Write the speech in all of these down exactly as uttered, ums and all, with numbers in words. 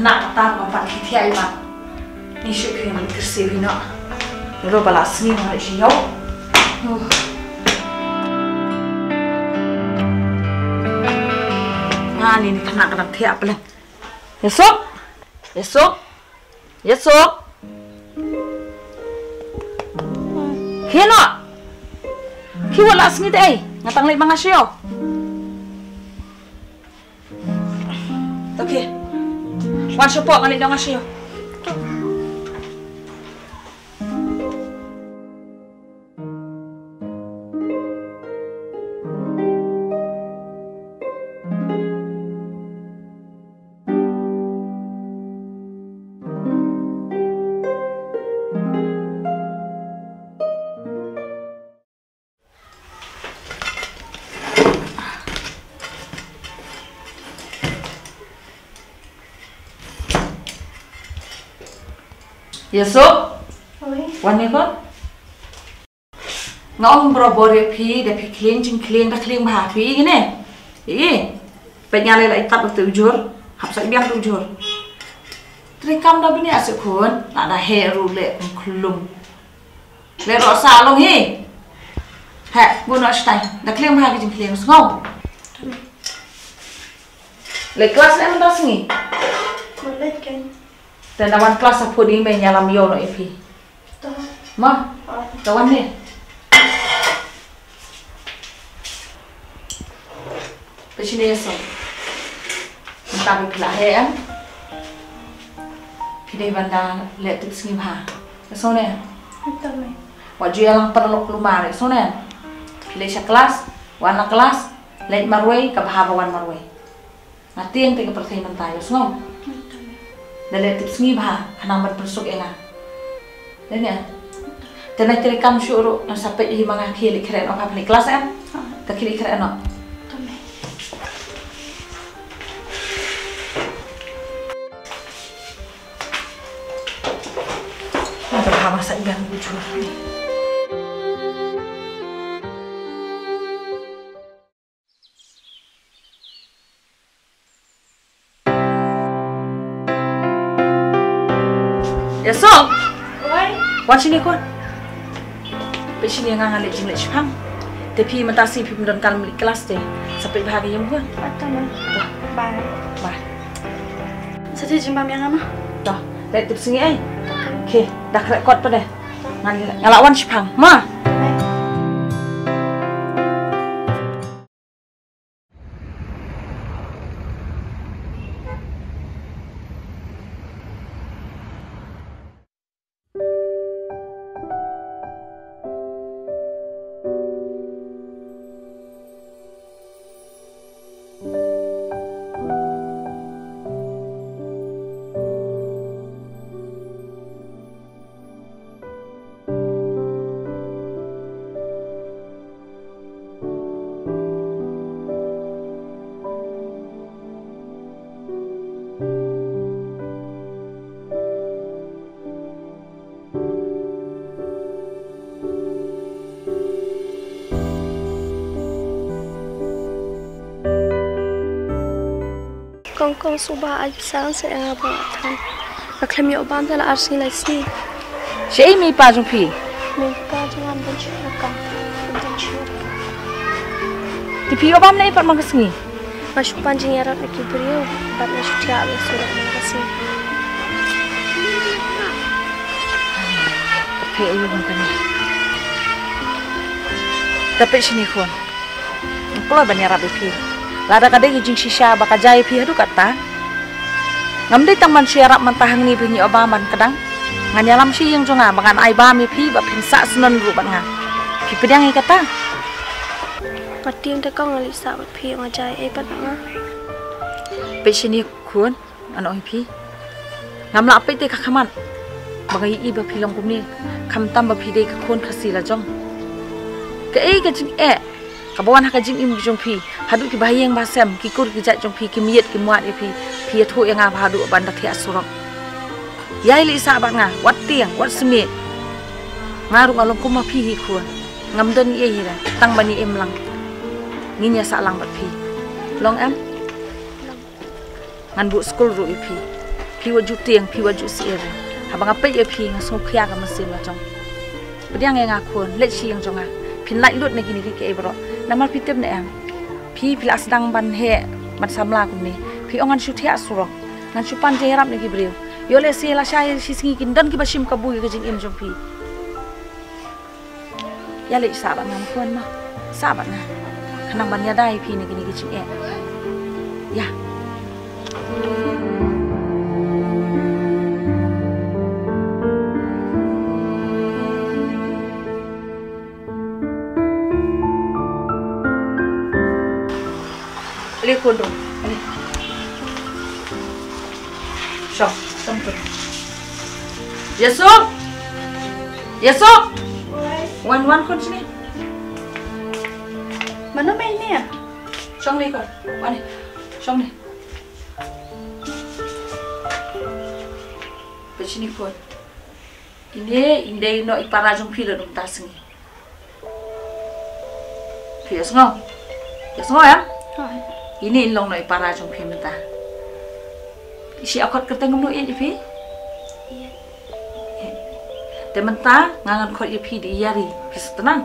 Na kata ba pat ki thiah i mat. Ni shu phi ngan kyrsieh hi noh. Ruh ba la sngi ngan leit sha ïew. Nga ni ni khynnah ka dang thiah pleng. Ïasuk. Ïasuk. Ïasuk. Khie noh. Khie, wat la sngi te ei. Nga tang leit ma nga sha ïew. Okay. Wan shapoh, nga leit da nga sha ïew. Ïasuk? Oi. Wan ïa khun. Nga ong barabor ïa phi, da phi khlieng jingkhlieng, da khlieng bha phi ïa kine. Ïa. Peit nga lei la i tap u jhur. Hap sa i biang u jhur. Treikam da bniah seh khun, lada heh ruh leh kum khlum. Leh ruh sa long hi. Heh, bun noh shatai. Da khlieng bha ki jingkhlieng, sngew. Leit klas ne mynta sngi? Leit kein. Te da wan klas sa phone ïa me, nga ïalam ïew noh ïa phi. To. Ma? To. Da wan ne. Peit shane Ïasuk. Mynta ba phi la heh em, phi dei ban da leh tipsngi bha. Ïasuk ne? Mynta me. Wat ju ïalang paralok kulmar, ïasuk ne? Phi leit sha klas, wan na klas, leit marwei, ka bha ba wan marwei. Nga tieng te ka pyrthei mynta, ïasuk, sngew? Mynta me. Da leh tipsngi bha, khnang ban pynsuk ïa nga. Dei ne? Te nai treikam shuh ruh, ngan sa peit hi ma nga, khie leit khreh noh, pha phi leit klas em? Ha. Te khie leit khreh noh. To me. Ngan pha ma sa i biang u jhur. Ïasuk. Oi. Wan shane khun. Peit shane, nga nga leit jingleit shipang. Te phi mynta sngi phim donkam leit klas te. Sa peit bha ka ïing khun. Ato ma. To. Bye. Bye. Sa leit jingbam ïa nga ma. To. Leit tipsngi ei. Okay, da khreh kot pat de. Nga, nga la wan shipang ma. Bye. Kong kong suba ai pisa sa ïa nga ba than. Nga khlem ïoh bam te la ar sngi lai sngi. Shaei mei pa jong phi? Mei pa jong nga ban shu na kam. Ban shu. Te phi ïoh bam naei pat man ka sngi? Nga shu pan jingïarap na ki briew bad nga shu thiah ïa surok man ka sngi. Phi ïoh bam kane. Te phi shini khun. Nga kloi ban ïarap ïa phi. Lada ka dei ka jingshisha ba ka jia ïa phi haduh katta, ngam dei tang ban shu ïarap mynta hangne ba ngin ïoh bam ban kdang. Ngan ïalam sha ïing jong nga ba ngan ai bam ïa phi ba phin sah shnong ruh bad nga. Phi pdiang ïa kata? Nga tieng te kong, nga leit sah bad phi, nga jia ei pat bad nga. Peit shini khun. Ngan ong ïa phi, ngam lah peit te ka khmat ba nga ïohi ba phi long kumne, khamtam ba phi dei ka khun Khasi la jong. Kaei ka jingeh kaba wan ha ka jingim jong phi, haduh ki bahaïing bahasem, ki kur ki jait jong phi kim ïeit kim wad ïa phi, phi ïathuh ïa nga ba haduh ban da thiah surok. Ïai leit sah bad nga, wat tieng, wat smiej. Nga ruh nga long kum ma phi hi khun. Ngam don ei ei hi re, tang ban ïa im lang. Ngin ïa sah lang bad phi. Long em? Ngan buh skul ruh ïa phi. Phi wat ju tieng, phi wat ju syier. Haba nga peit ïa phi nga sngewkhia ka mynsiem la jong. Pdiang ïa nga khun, leit sha ïing jong nga. Phin lait lut na kine kiei kiei baroh. Namar phi tip ne em, phi, phi la sdang ban heh, ban samla kumne. Phi ong ngan shu thiah surok, ngan shu pan jingïarap na ki briew. Ïoh lehse lashai shi sngi kin don kiba shim kabu ïa ka jingim jong phi. Ïa leit sah bad nga, ma khun, ma. Sah bad nga. Khnang ban ïada ïa phi na kine ki jingeh. Ïa. Ale khun, to. Ale. Shong, shong khun. Ïasuk! Ïasuk! Wan, wan khun shane. Mano mei ne? Shong ne khun. Wan ne. Shong ne. Peit shane khun. Ine i dei noh i para jong phi la dum ta sngi. Phi ïohsngew? Ïohsngew em? Hooid. Ine in long noh i para jong phi mynta. Shi a khot kyrteng kumno ïeit ïa phi? Ïeit. Te mynta nga ngan khot ïa phi da i Ïari, phi sngewtynnat?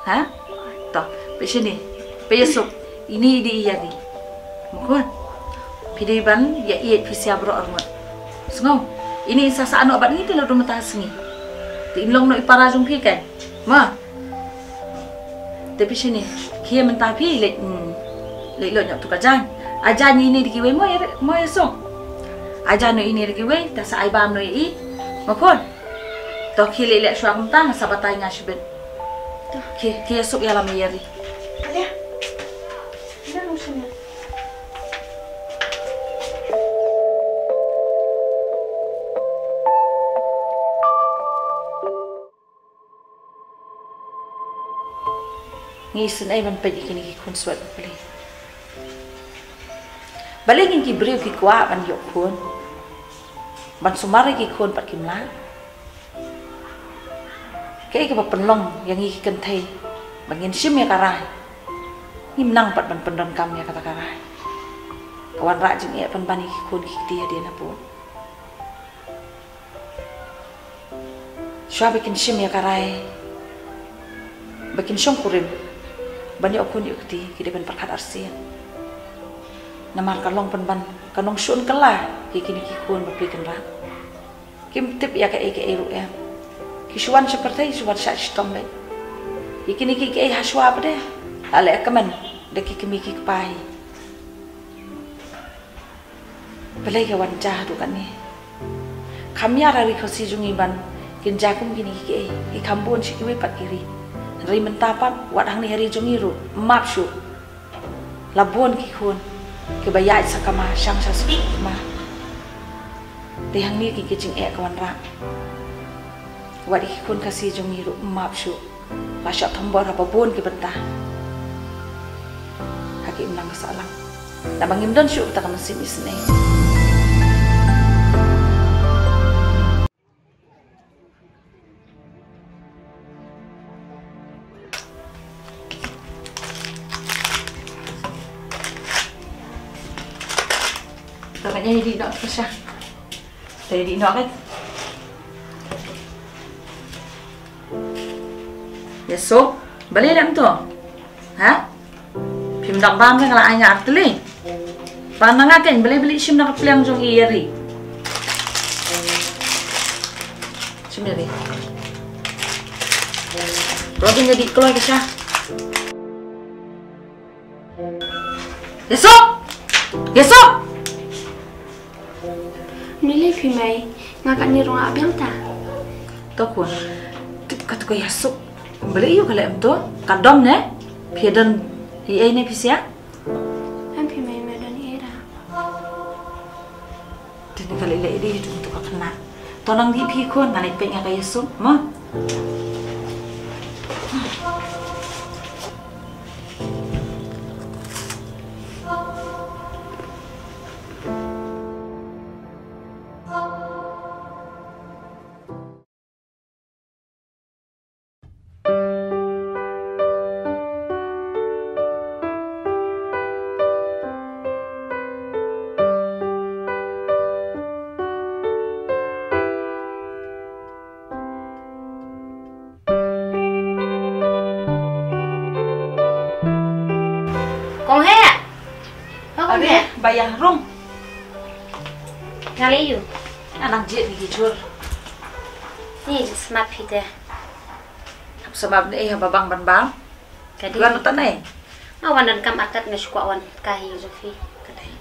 Ha? To, peit shane. Peit Ïasuk, ine i dei i Ïari. Ma khun. Phi dei ban ïa ïeit phi sha baroh arngut. Sngew. Ine in sa sah noh bad ngi te la dum mynta sngi. Te in long noh i para jong phi kan. Ma. Te peit shane, khie mynta phi leit, hmm, leit lut noh tu ka jaiñ. A jaiñ ine da kiwei mo Ïa, mo Ïasuk. A jaiñ noh ine da kiwei, ta sa ai bam noh ïa i. Ma khun. To khie leit leh shuwa kumta nga sa batai nga shibit. To. Khie, khie Ïasuk ïalam ïa Ïari. Alia. Ina nong shane. Ngi isynei ban peit ïa kine ki khun swet bapli. Balei ngin ki briew ki kwah ban ïoh khun, ban sumar ïa ki khun pat kim lah? Kaei kaba pynlong ïa ngi ki kynthei ba ngin shim ïa ka rai, ngim nang pat ban pyndonkam ïa kata ka rai. Ka wanrah jingeh pynban ïa ki khun ki kti hadien hapoh. Shuwa ba kin shim ïa ka rai ba kin shongkurim ban ïoh khun ïoh kti, ki dei ban pyrkhat arsien. Namar ka long pynban ka nongshun kylla ïa kine ki khun bapli kynrad. Kim tip ïa kaei kaei ruh em. Ki shu wan sha pyrthei shu wan shah shitom beit. Ïa kine kiei kiei ha shuwa pat de la leh kmen da ki kmie ki kpa hi. Balei ka wan jia haduh katne? Kham ïar ha ri Khasi jong ngi ban kin jia kum kine kiei kiei, ki kham bun sha kiwei pat ki ri. Hynrei mynta pat wat hangne ha ri jong ngi ruh map shuh. La bun ki khun kiba ïaid sa kama shang sha suk ma. Te hangne ki, ki jingeh ka wanrah. Wat ïa ki khun Khasi jong ngi ruh map shuh. La shah thombor ha ba bun ki bynta ha ki imlang ka sahlang. Naba ngim don shuh kata ka mynsiem isynei. Ka kane dei noh ka sha. Te dei noh kan. Ïasuk, balei lem to? Ha? Phim dap bam ne nga la ai nga artylli. Pan na nga kan, balei balei shim na ka pliang jong i Ïari. Shim Ïari. Robin jadi keluar ka sha. Ïasuk! Ïasuk! Nilai phi mai, nga kat ni rong abiang ta. To khun. Tip ka tu ka Ïasuk. Balei ïa ka leh em to? Ka dom ne? Phi don ei ei ne phi sia? Em phi mai, me don ei ei da. Te ne ka lei lei dei tu tu ka khynnah. To nang dih phi khun, ngan leit peit nga ka Ïasuk mo. Ba ïa rung. Nga leh ïa u. Nga nang jied ïa ki jhur. Ni smat phi te. Hap smat ne eh haba bang ban bam. Ka dei. Wan tan ne. Nga wan donkam artat nga shu kwah wan ka hi jong phi. Ka dei.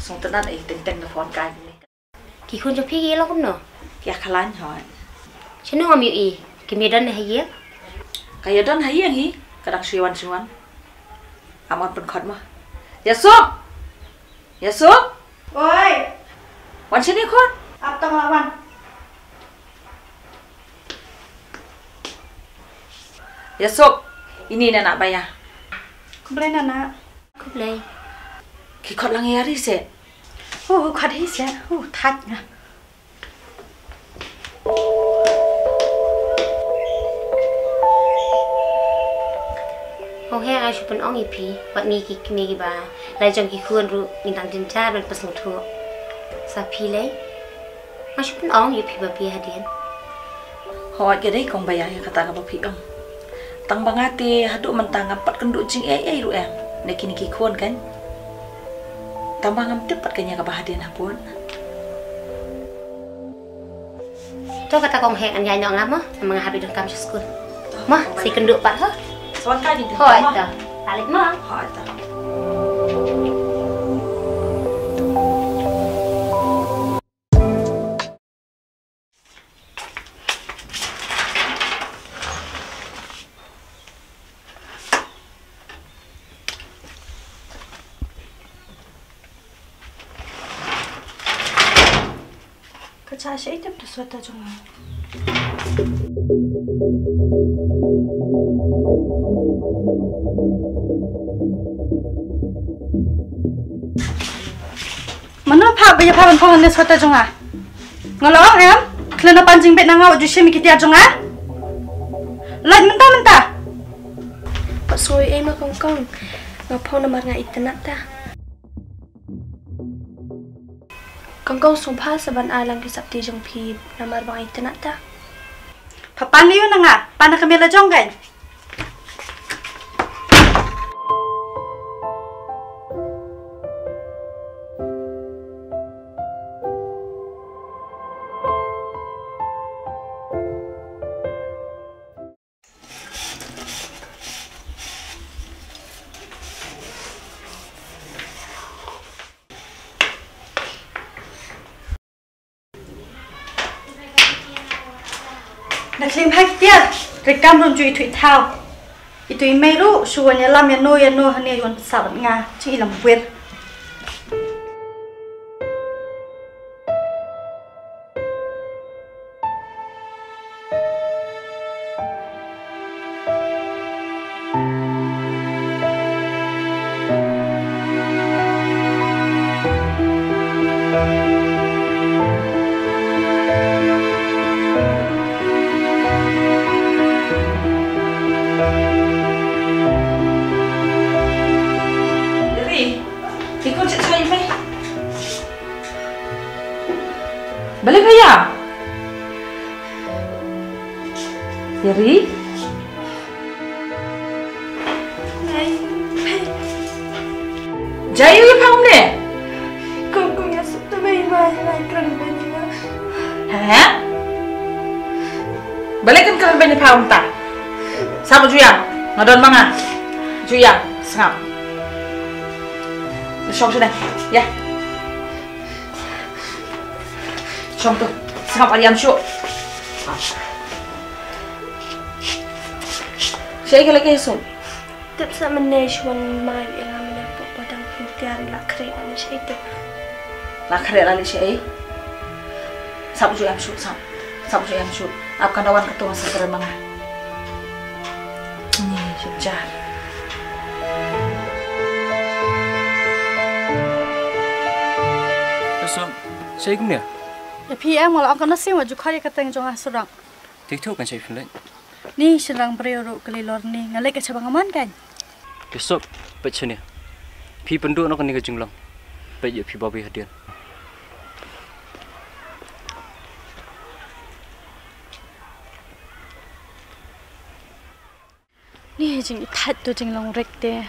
Sngewtynnat eh teng teng na phone ka hi. Ki khun jong phi ki long kumno? Ki ïa khlaiñ hoi. Shano ngam ïohi? Kim ïa don ha ïing? Ka ïa don ha ïing hi, ka dang shu wan shu wan. Am wan pynkhot mo. Ïasuk! Ïasuk! Oi! Wan shane khun. Ap tang la wan. Ïasuk, ine na na ba ïa. Khublei na na. Khublei. Ki khot lang ïa ri se. Hu, hu, khot hi se. Hu, thait nga. Hong he ai shu pynong ïa phi, wat ngi ki kmie kiba la jong ki khun ruh ngin dang jynjar ban pynsngewthuh. Sa phi lei. Nga shu pynong ïa phi ba phi hadien. Hooid ka dei kong ba ïa ïa kata kaba phi ong. Tang ba nga te haduh mynta ngam pat kynduh jingeh ei ruh em. Ne kine ki khun kan. Tang ba ngam tip pat kane kaba hadien ha pud. To kata kong hek an ïa nyok ngam mo, namar nga hap ïa donkam sha skul. Mo, sa kynduh pat ho. Swan ka jin. Hooid to. Alik mo. Hooid to. Ka cha sha ïa tip da sweater jong nga. Mano pha ba ïa pha ban phong ne sweater jong nga? Nga la ong em, khlem da pan jingbit na nga wat ju shim ïa ki tiar jong nga. Lait mynta mynta. Pat sngewthuh ei ma kong kong. Nga phong namar nga itynnat ta. Kong kong sngewbha sa ban ai lang ki sopti jong phi namar ba nga itynnat ta. Pha pan ïa u na nga, pan na ka mela jong ka. Na khlieh bha ki tiar, re kam rum ju ithuh ithaw. Ithuh imei ruh, shu wan ïalam ïano ïano hangne wan pynsah bad nga, jingïalam bwir. Ri, ikut cek saya mai. Balei pha ïa? Ïa ri? Ngai. Jai ïa pha kumne? Kong kong ïa suk ta bai bai bai kren bai ni. He? Balei kan kren bai ni pha kumta? Sngap ju ïa. Nga don ma nga. Ju ïa. Sngap. Shong shane. Ïa. Shong tu. Sngap ar ïam shuh. Shaei ka leit ka ïasuk? Tip sa mynne shuwa ma ïa nga mynne pok pa dang pyntiar la khreh mynne shaei tip. La khreh la leit shaei. Sngap ju ïam shuh sngap. Sngap ju ïam shuh. Ap kan da wan ka tu sa kren ma nga. Ni shu jar. Ïasuk, shaei kumne? Ïa phi em nga la ong ka na sing wa ju khot ïa ka teng jong nga surang. Tik thuk kan shai phin leit. Ni shynrang briew ruh ka lei lor ni nga leit ka shaba nga mon kan. Ïasuk, peit shane. Phi pynduh noh kane ka jinglong. Peit ïa phi babi hadien. Ni jingithuh tu jinglong rek te.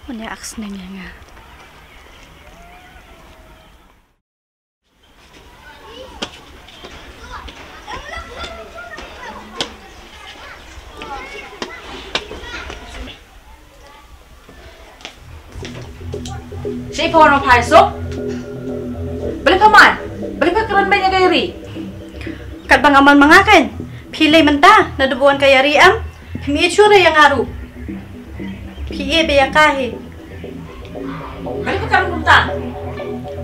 Mon ïa ak sneng ïa nga. Shaei pha wan ma pha Ïasuk? Balei pha man? Balei pha kren beiñ ïa ka Ïari? Katba nga mon ma nga kein. Phi lei mynta, naduh ba wan ka Ïari em? Phim ïeit shuh re ïa nga ruh. Phi ïeit bha ïa ka hi. Balei pha kren kumta?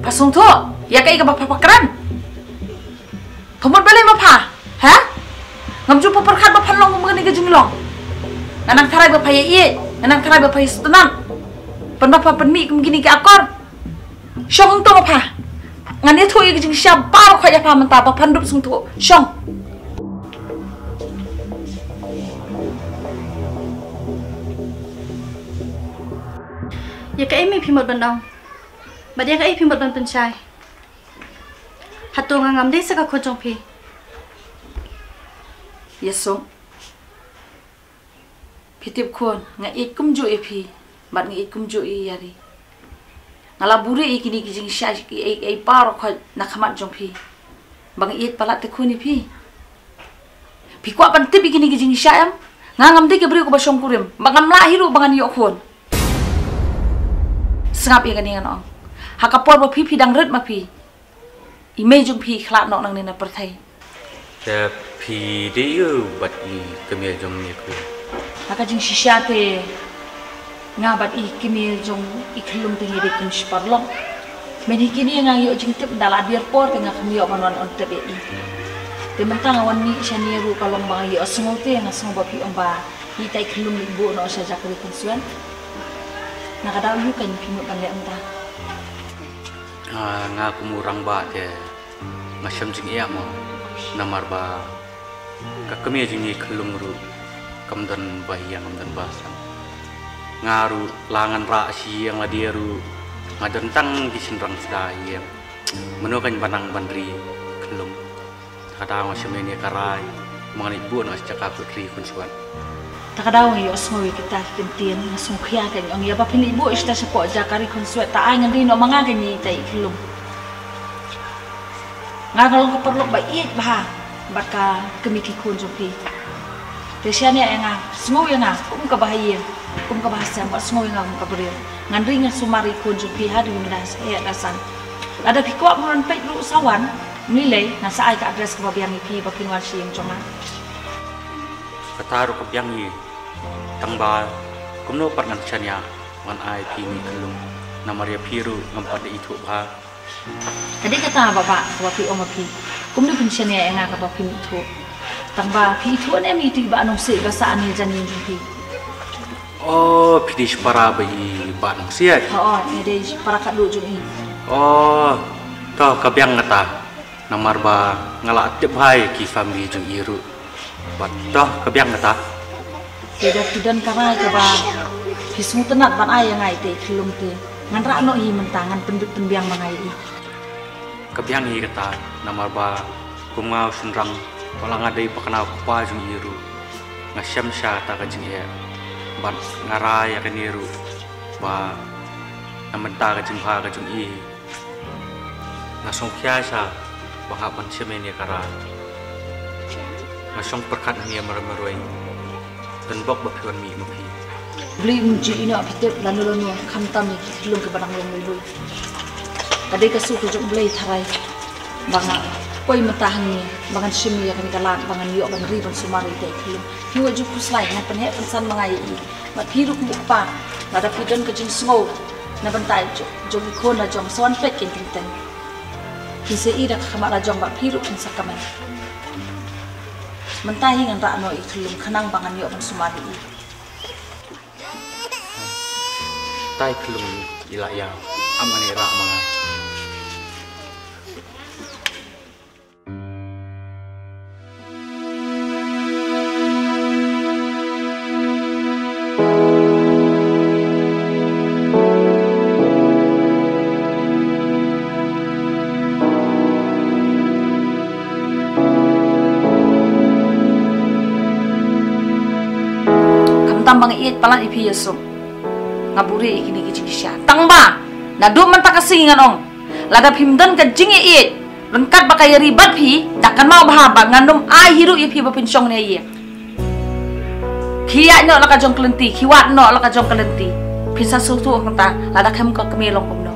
Pha sngewthuh ïa kaei kaba pha, pha kren? Pha mut balei ma pha? Ha? Ngam ju pyrkhat ba phan long kum kane ka jinglong. Nga nang tharai ba pha ïa ïeit, nga nang tharai ba pha ïa sngewtynnat. Pynban pha pynmih kum kine ki akor. Shong hangto ma pha. Ngan ïathuh ïa ka jingshisha baroh khoit ïa pha mynta ba phan dup sngewthuh. Shong. Ïa kaei me phi mut ban ong? Bad ïa kaei phi mut ban pynshai? Hato nga ngam dei sa ka khun jong phi? Ïasuk. Phi tip khun, nga ïeit kumjuh ïa phi bad nga ïeit kumjuh ïa i Ïari. Nga la buhrieh ïa kine ki jingshisha, ïa, ïa, ïa baroh khoit na khmat jong phi. Ba nga ïeit palat te khun ïa phi. Phi kwah ban tip ïa kine ki jingshisha em? Nga ngam dei ka briew kaba shongkurim, ba ngam lah hi ruh ba ngan ïoh khun. Sngap ïa kane ngan ong. Ha ka por ba phi, phi dang rit ma phi, i mei jong phi i khlad noh nangne na pyrthei. Te phi dei aiu bad i kmie jong ngi khlung? Ha ka jingshisha te nga bad i kmie jong i khlung te ngi dei kum shi paralok. Mynhynnin kine nga ïoh jingtip da la biar por te nga kham ïoh ban wan ong tip ïa i. Te mynta nga wan mih shane ruh ka long ba nga ïohsngew te nga sngew ba phi ong ba ita i khlung leit buh noh sha Jakri Khunswet. Na ka daw aiu kan phi mut ban leh mynta? Ah, nga kum u rangbah te nga shem jingeh mo, namar ba ka kmie jong ngi khlung ruh kam don ba ïeng, kam don ba san. Nga ruh la ngan rah shi ïeng lade ruh nga don tang ki shynrang sda ïeng. Mano kan ba nang ban ri khlung? Ka daw nga shem ïa kane ka rai, ma ngan leit buh noh sha Jakri Khunswet. Ta ka daw nga ïohsngew ïa kita ki kyntien, nga sngewkhia kein, ong ïa ba phin leit buh ïa kita shapoh Jakri Khunswet, ta ai ngan ri noh ma nga kein ïa ita i khlung. Nga ka long ka paralok ba ïeit bha bad ka kmie ki khun jong phi. Te shaniah ïa nga, sngew ïa nga kum ka bahaïing, kum ka bahasem, bad sngew ïa nga kum ka briew. Ngan ri ngan sumar ïa i khun jong phi haduh mynta sa ïa da san. Lada phi kwah ban wan peit ruh sa wan, ym lei lei, ngan sa ai ka address kaba biang ïa phi ba phin wan sha ïing jong nga. Kata ruh ka biang hi, tang ba kumno pat ngan shaniah ngan ai phi ïa i khlung, namar ïa phi ruh ngam pat da ithuh bha. Ka dei kata Bah, kaba phi ong ma phi, kumno phin shaniah ïa nga kaba phim ithuh? Tang ba phi ithuh ne em ïa i Bah Nongsiej ba sah hangne jan ïing jong phi? Oh, phi dei shipara ba i Bah Nongsiej? Hooid, nga dei shipara khadduh jong i. Oh, to ka biang kata. Namar ba nga la tip bha ïa ki family jong i ruh. Bad to ka biang kata. Te lada phi don ka rai kaba phi sngewtynnat ban ai ïa nga ïa i khlung te, ngan rah noh hi mynta, ngan pynbit pynbiang ma nga ïa i. Ka biang hi kata, namar ba kum nga u shynrang, wat la nga dei pakna u kpa jong i ruh, nga shem sha kata ka jingeh. Bad nga rai ïa kane ruh ba na bynta ka jingbha ka jong i, nga sngewkhia sha ba nga hap ban shem ïa kane ka rai. Nga shong pyrkhat hangne marwei marwei. Pynbok ba phi wan mih ma phi. Blei un ju ïehnoh, phi tip, lano lano khamtam ïa ki khlung kiba dang long lui lui. Ka dei ka sur ka jong U Blei tharai ba nga poi mynta hangne ba ngan shim ïa kane ka lad ba ngan ïoh ban ri ban sumar ïa ita i khlung. Phi wat ju khuslai, ngan pynheh pynsan ma nga ïa i. Bad phi ruh kum u kpa, lada phi don ka jingsngew na bynta jong, jong i khun la jong, sa wan peit kein, teng teng. Phin sa ïohi da ka khmat la jong bad phi ruh phin sa kmen. Mynta hi ngan rah noh ïa i khlung khnang ba ngan ïoh ban sumar ïa i. Ita i khlung i la ïaw, ym ngan ïa rah ma nga. Khamtam ba nga ïeit palat ïa phi Ïasuk, nga buhrieh ïa kine ki jingshisha. Tang ba naduh mynta ka sngi ngan ong, lada phim don ka jingïeit ryngkat bad ka Ïari bad phi, da kynmaw bha ba ngan ym ai hi ruh ïa phi ba phin shong ne ïa. Khie ïaid noh la ka jong ka lynti, khie wad noh la ka jong ka lynti. Phin sa sngewthuh hangta lada khlem ka kmie long kumno.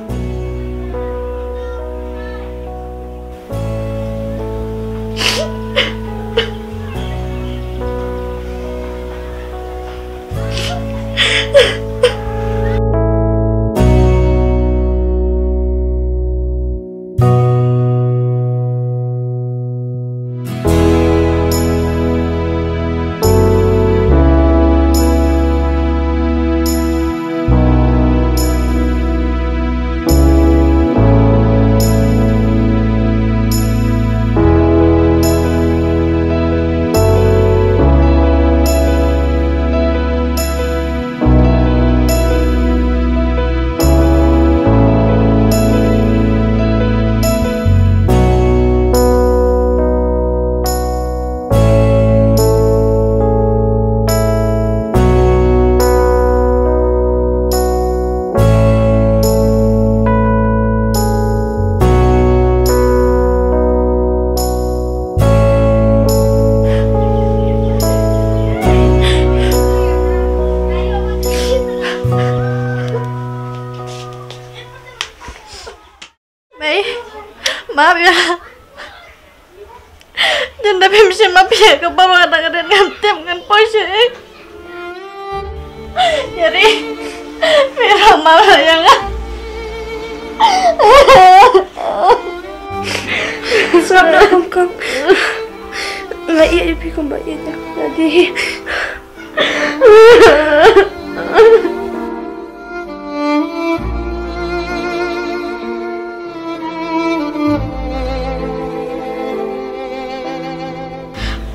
Mei, map ïa. Ynda phim shim ma phi ka baroh kata ka dei, ngan tip ngan poi sha. Ïa ri. Phi ruh map ïa nga. Sngap noh Kongkong. Nga ïeit ïa phi kumba ïeit ïa nga dei.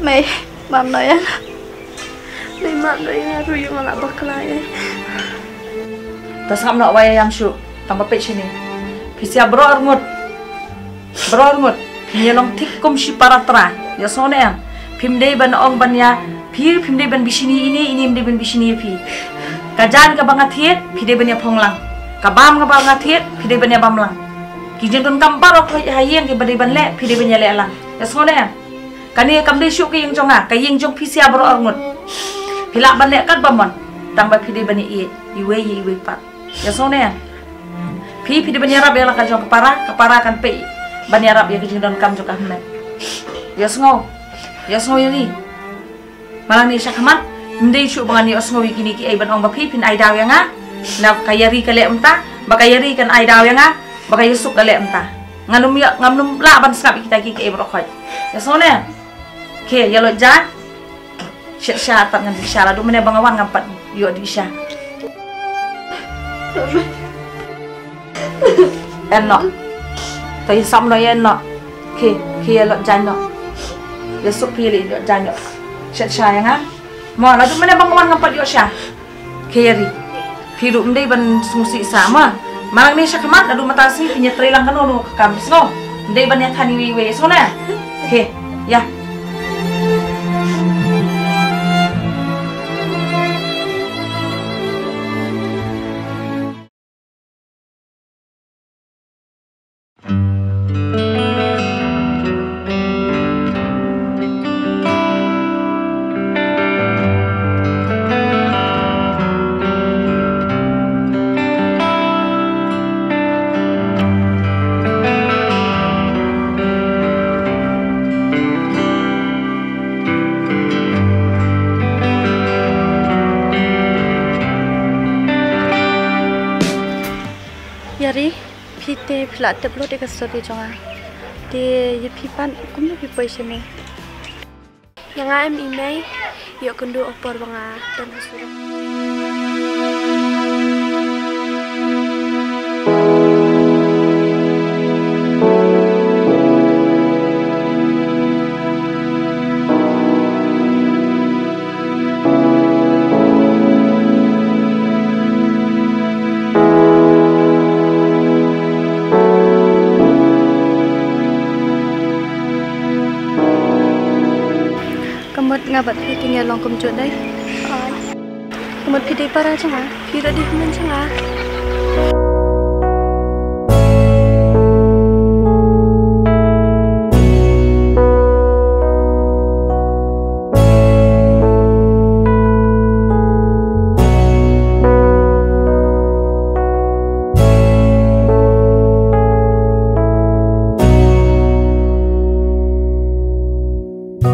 Mei, map noh ïa nga. Mei, map noh ïa nga ruh, ïoh nga la bakla ïa. Ta sngap noh, wat ïam shuh, tang ba peit shane. Phi sha baroh arngut. Baroh arngut, phin ïa long thik kum shi para trai. Ïohsngew ne em? Phim dei ban ong ban ïa, phi phim dei ban bishni ine, ine ym dei ban bishni ïa phi. Ka jaiñ kaba nga thied, phi dei ban ïa phong lang. Ka bam kaba nga thied, phi dei ban ïa bam lang. Ki jingdonkam baroh ha ïing kiba dei ban leh, phi dei ban ïa leh lang. Ïohsngew ne em? Kane kam dei shuh ka ïing jong nga, ka ïing jong phi sha baroh arngut. Phi lah ban leh katba mon, tang ba phi dei ban ïa ïeit iwei ïa iwei pat. Ïohsngew ne em? Phi, phi dei ban ïarap ïa la ka jong ka para, ka para kan peit ban ïarap ïa ka jingdonkam jong ka hynmen. Ïohsngew, ïohsngew ïa ngi. Malang ne sha khmat, ym dei shuh ba ngan ïohsngew ïa kine kiei ban ong ba phi phin ai daw ïa nga. Na ka Ïari ka leh mynta, ba ka Ïari kan ai daw ïa nga, ba ka Ïasuk ka leh mynta. Ngan ym ïoh, ngan ym lah ban sngap ïa kita ki kiei baroh khoit. Ïohsngew ne em? Khie, ïa leit jaiñ. Shet sha, tang ngan dih sha, lada mynne ba nga wan ngam pat ïoh dih sha. En noh. To ïa sam noh, ïa en noh. Khie, khie ïa leit jaiñ noh. Ïa suk phi leit jaiñ noh. Shet sha ïa nga. Mo, lada mynne ba nga wan ngam pat ïoh sha. Khie ïa ri. Phi ruh ym dei ban sngewsih sa ma. Malang ne sha khmat, naduh mynta sngi phin ïa trei lang kano kano ka kam, sngew. Ym dei ban ïa than iwei iwei, sngew ne? Khie, ïa. Ïa ri, phi te phi la tip lut ïa ka story jong nga. Te ïa phi pat kumno phi poi shane? Ïa nga em i mei, ïoh kynduh ha por ba nga don ha surok. Ka mut nga bad phi kin ïa long kumjuh dei. Ka mut phi dei para jong nga, phi ruh dei hynmen jong nga.